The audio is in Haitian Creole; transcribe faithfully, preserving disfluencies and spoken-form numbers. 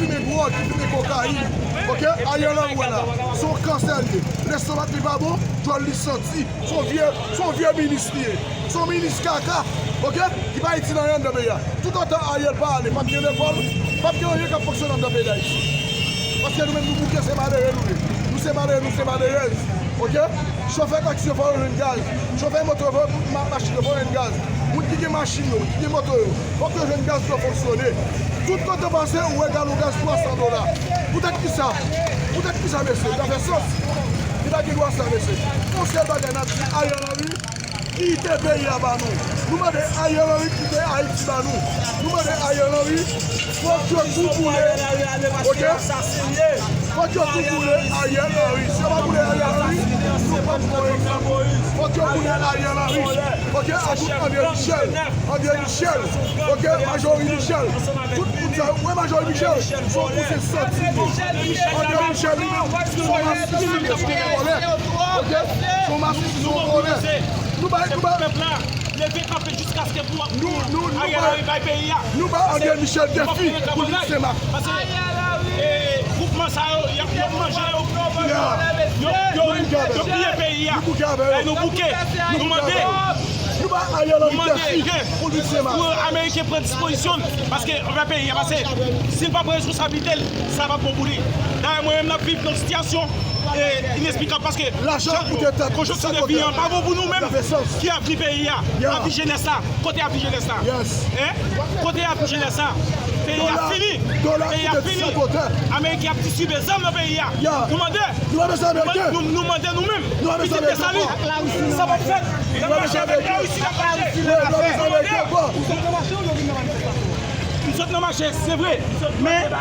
Fimen dwòg, ki fimen kokayin. Oke? Ariel Henry wè la. Se yon kansè li ye. Lestomak li pa bon, djòl li santi. Se yon vye, se yon vye minis li ye. Se yon minis kaka. Oke? Ki pa itil anyen anndan peyi a. Toutotan Ariel pa ale, p ap gen lekòl, p ap gen anyen k ap fonksyone anndan peyi Dayiti. Paske nou menm nou bouke, se malere nou ye. Nou se malere, nou se malerèz. Oke? Chofè taksi yo fò yo jwenn gaz. Chofè moto yo fò, ma-, machin yo fò yo jwenn gaz. Moun ki gen machin yo, moun ki gen moto yo, fòk yo jwenn gaz pou yo fonksyone. Tout kote w pase, ou wè galon gaz twa san dola. Poutèt kisa? Poutèt kisa, mesye? Sa fè sans? Li pa gen dwa sa, mesye. Yon sèl bagay n ap di, Ariel Henry, kite peyi a ba nou. Nou mande Ariel Henry kite Ayiti ba nou. Nou mande Ariel Henry, fòk yo tou boule. Oke? Fòk yo tou boule Ariel Henry. Si yo pa boule Ariel Henry, nou p ap fè anyen. Fòk yo boule Ariel Henry. Oke? A tout André Michel. André Michel. Oke? Majorie Michel. Tout moun sa yo. Wè Majorie Michel. Se yon pouse santi li. André Michel li menm, se yon masis, se yon vòlè. Oke? Se yon masis, se yon vòlè. Nou bay, nou bay. Leve kanpe jiskaske pou, pou Ariel Henry bay peyi a. Nou ba André Michel defi pou li Senmak. Paske, e, gwoupman sa yo, y ap, y ap manje yo. Yo, yo, yo piye peyi a. E nou bouke. Nou mande, nou mande ke pou Ameriken pran dispozisyon l, paske anvè peyi a, paske si l pa pran responsablite l, sa p ap bon pou li. Dayè, mwen menm, n ap viv nan sitiyasyon e, inesplikab, paske konjonkti de vi an pa bon pou nou menm. Ki avni peyi a? Avni jenès la? Kote avni jenès la? Hein? Kote avni jenès la? Peyi a fini. Peyi a fini. Ameriken ap distribye zam nan peyi a. Nou mande, nou mande, nou, nou mande nou menm, pitit Desalin, sa p ap fèt. N ap mache avèk Larisi, n ap mache. M sot nan mache, se vre, men